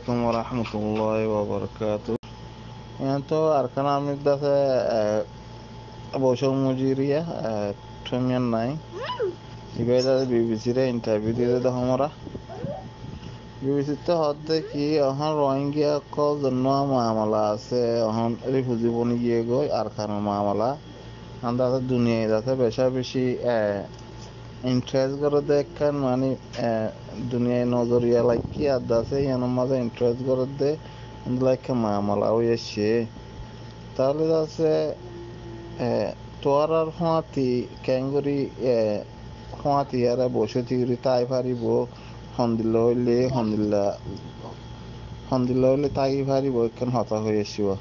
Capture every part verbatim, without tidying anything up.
Assalamu alaikum warahmatullahi wabarakatuh. Iyan to Arkan Armir dase, eh, Bosók Mujiriya, eh, Thumiyan Nai. Ibá dase B B C re interview diyé de homora. B B C te hoódde ki, ehón Rohingya ókkol zennúa mamala asé, ehón refugee boni giyé goi, Arkanor mamala. Anda asé duniyai dase beca beci, eh, interest goré de ekkán, mani, eh, duniyai nozoriya laikké, ar dase iyanor mazé interest goré de, endilla ekkán mamala ói aiccé. Taóle dase, eh, tuáñrar fúañti keéngori, eh, fúañti iyáre boicóti gorí tái faribó, hondilla óile, hondilla, hondilla óile táki faribó, ekkán hotá hoi aiccé.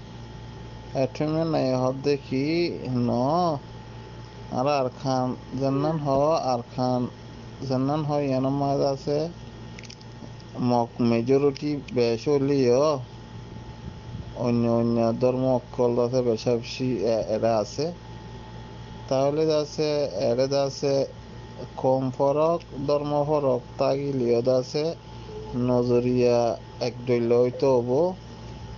Eh, Thumiyan Nai hoódde ki, no, añára Arkan zennán hoó, Arkan zennán hoó, iyanor mazé asé, Mog majority bec óileyo, oinno oinno dórmo ókkol dase beca beci, e-, ere asé. Taóle dase, ere dase koum forók, dórmo forók tákileyo dase nozoriya ek dhoilla óito óibo.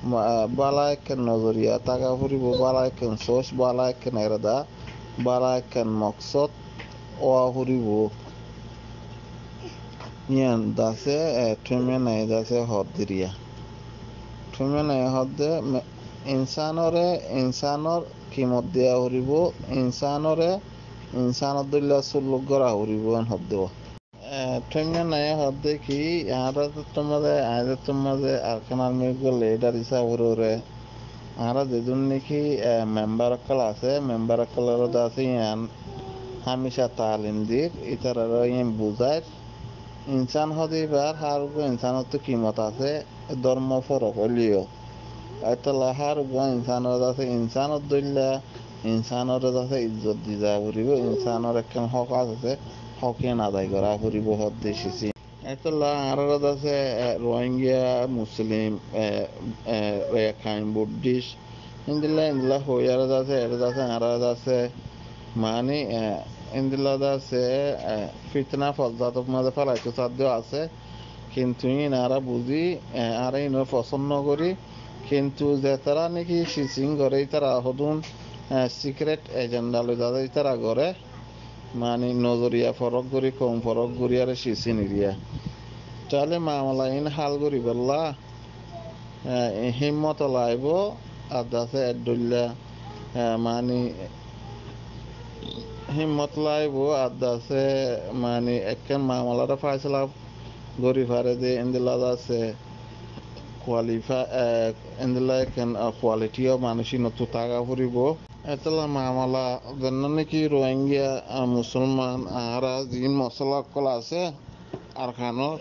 Ma-, bála ekkán nozoriya táka foribó, bála ekkán sóc, bála ekkán erada, bála ekkán moksót ówa foribó. Iyan dase, e, Thumiyan Nai dase hoódde riya. Thumiyan Nai hoódde me-, insánore insánor kimot diya foribó, insánore insánor dóilla suluk gora foribó, en hoódde. E, Thumiyan Nai hoódde ki, añára to mazé, añára to mazé Arkan Armir gó leader hísabe ore, añára zedún niki, e, membar ókkol asé, membar ókkolore dase iyan hámica taalim dir, ítarare iyan buzair. Insán hoóde ibár hár uggwá insánottu kimot asé, dórmo forók óileyo. Etolla hár uggwá insánore dase insánor dóilla, insánore dase izzot di za foribó, insánor ekkán hók asé, hók iyan adai gora foribó hoódde cíci. Etolla añára dase, e, Rohingya, Muslim, e, e, Rakhine, Buddhist, endilla, endilla hoiyóre dase, ere dase, añára dase, mani, e, endilla dase, e, fitna fosádor mazé felaito sadde asé, kintu iín añára buzí, e, añára iínore fosón nogorí, kintu zetará niki cícin goré, ítara hodún, e, secret agenda loi dase ítara goré, mani nozoriya forók gorí, koum forók gorí, ar cícin eriya. Taóle mamala iín hál goríbolla, e, hímmot laibo, ar dase ek dhoilla, e, mani hímmot laibo, ar dase mani ekkán mamalare fáisala gorí fare de, endilla dase qualify, e, endilla ekkán, e, quality o manúic inottu táka foribó. Etolla mamala zennán niki Rohingya, e, Musolman, añára ziín mosola ókkol asé, Arkanor.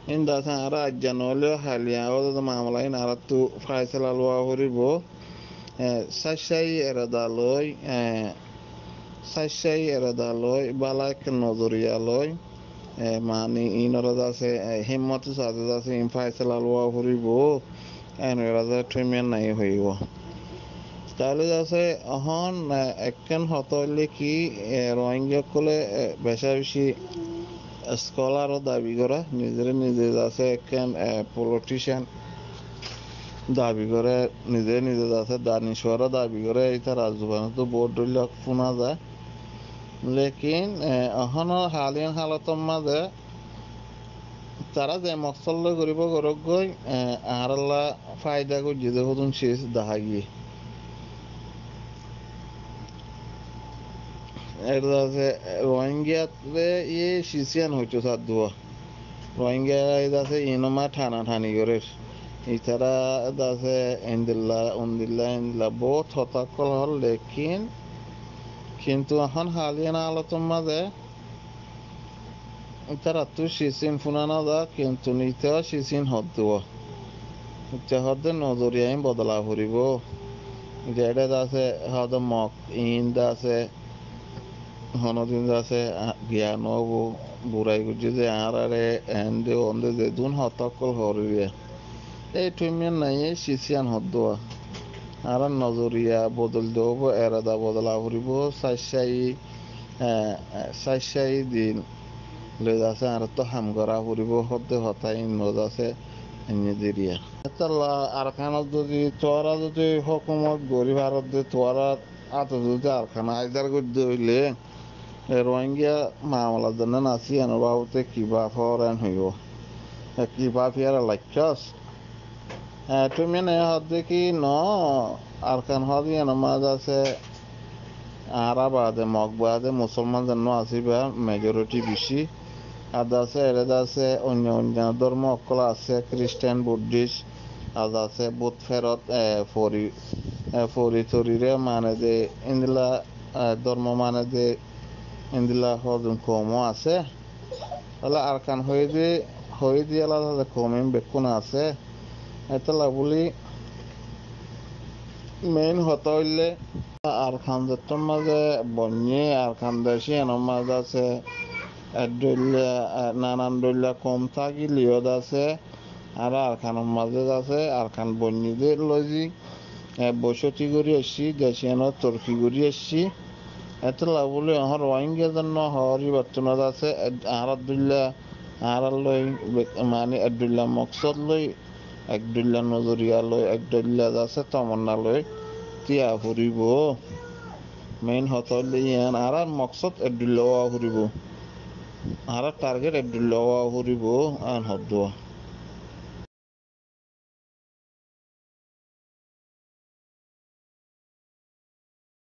Iín dase añára aijja noóileyo hailla ódede mamala iín añárattu fáisala luwa foribó. E, cáiccái erada loi, e, cáiccái erada loi, bála ekkán nozoriya loi, e, mani iínore dase, e, hímmotor sáte dase iín fáisala luwa foribó. En ora dase Thumiyan Nai hoiyé. Taóle dase ehón, e, ekkán hotá óilde ki, e, Rohingya ókkole, e, beca beci scholar o dabi goré, nizere nize dase ekkán, e, politician dabi goré, nizere nize dase daniswar o dabi goré, ítara zubanottu bout dhoilla fúna za. Lekin, e, ehón haliyan halotor mazé tará ze moksód loi goríbo gorók goi, e, añárálla faida goijjé de hodún cis dahá giyé. Er dase Rohingyare iye cíciyan hoitó sadduwa. Rohingya dase inoma thana thani gorér. Ítara dase endilla, undilla, endilla bout hotá ókkol hoór, lekin kintu ehón haliyan halotor mazé ítarattu cícin fúna no za, kintu ite cícin hoddé. Ite hoddé nozoriya iín bodola foribó. Zeçé dase hoddé Mog iín dase honodin dase, a, giyan óibo, burai goijjé de añáráre, ende onde zedún hotá ókkol hoór de. Ei Thumiyan Naiye cíciyan hoddé. Añárar nozoriya bodol de óibo, erada bodola foribó, cáiccái, e, e, cáiccái din loi dase añárattu ham gora foribó, hoddé hotá iín no dase. Enne deriya. Étalla Arkanot zodi tuára zodi hókumot gorí farodde, tuára átot zodi Arkan aidar goiddé óile, e Rohingya mamala zenne nasi eno babute ki baf ór en hoibo. E ki baf iyára laikkós. E, tumi ene hoódde ki no, Arkan hoódde iyánor mazé asé, añára baade, Mog baade, Musolman zenne asé ba, majority beci. Ar de asé, ere de asé, oinno oinno dórmo ókkol asé, Christian, Buddhist, ar de asé, bút ferot, e, fori, e, fori torire mane de, endilla, e, dórmo mane de, endilla hodún koum ó asé. Tóile Arkan hoiyé de, hoiyé de ela de koum bekkún asé. Étella buli main hotá óilde Arkan zettór mazé boinné, Arkan dec iyánor mazé asé, ek dhoilla, e, nanan dhoilla koum tákileyó de asé, añára Arkanor mazé de asé, Arkan boinné de loi zi, e, bosóti gorí aiccí, dec iyánot torki gorí aiccí. Étella buli ehón Rohingya zenne hoór ibattún de asé, e, añárar dhoilla, añárar loi, be-, mani ek dhoilla moksód loi, ek dhoilla nozoriya loi, ek dhoilla de asé tomonna loi tiya foribó. Main hotá óilde iyán, añárar moksód ek dhoilla ówa foribó. Añárar target ek dhoilla ówa foribó, en hoddúa.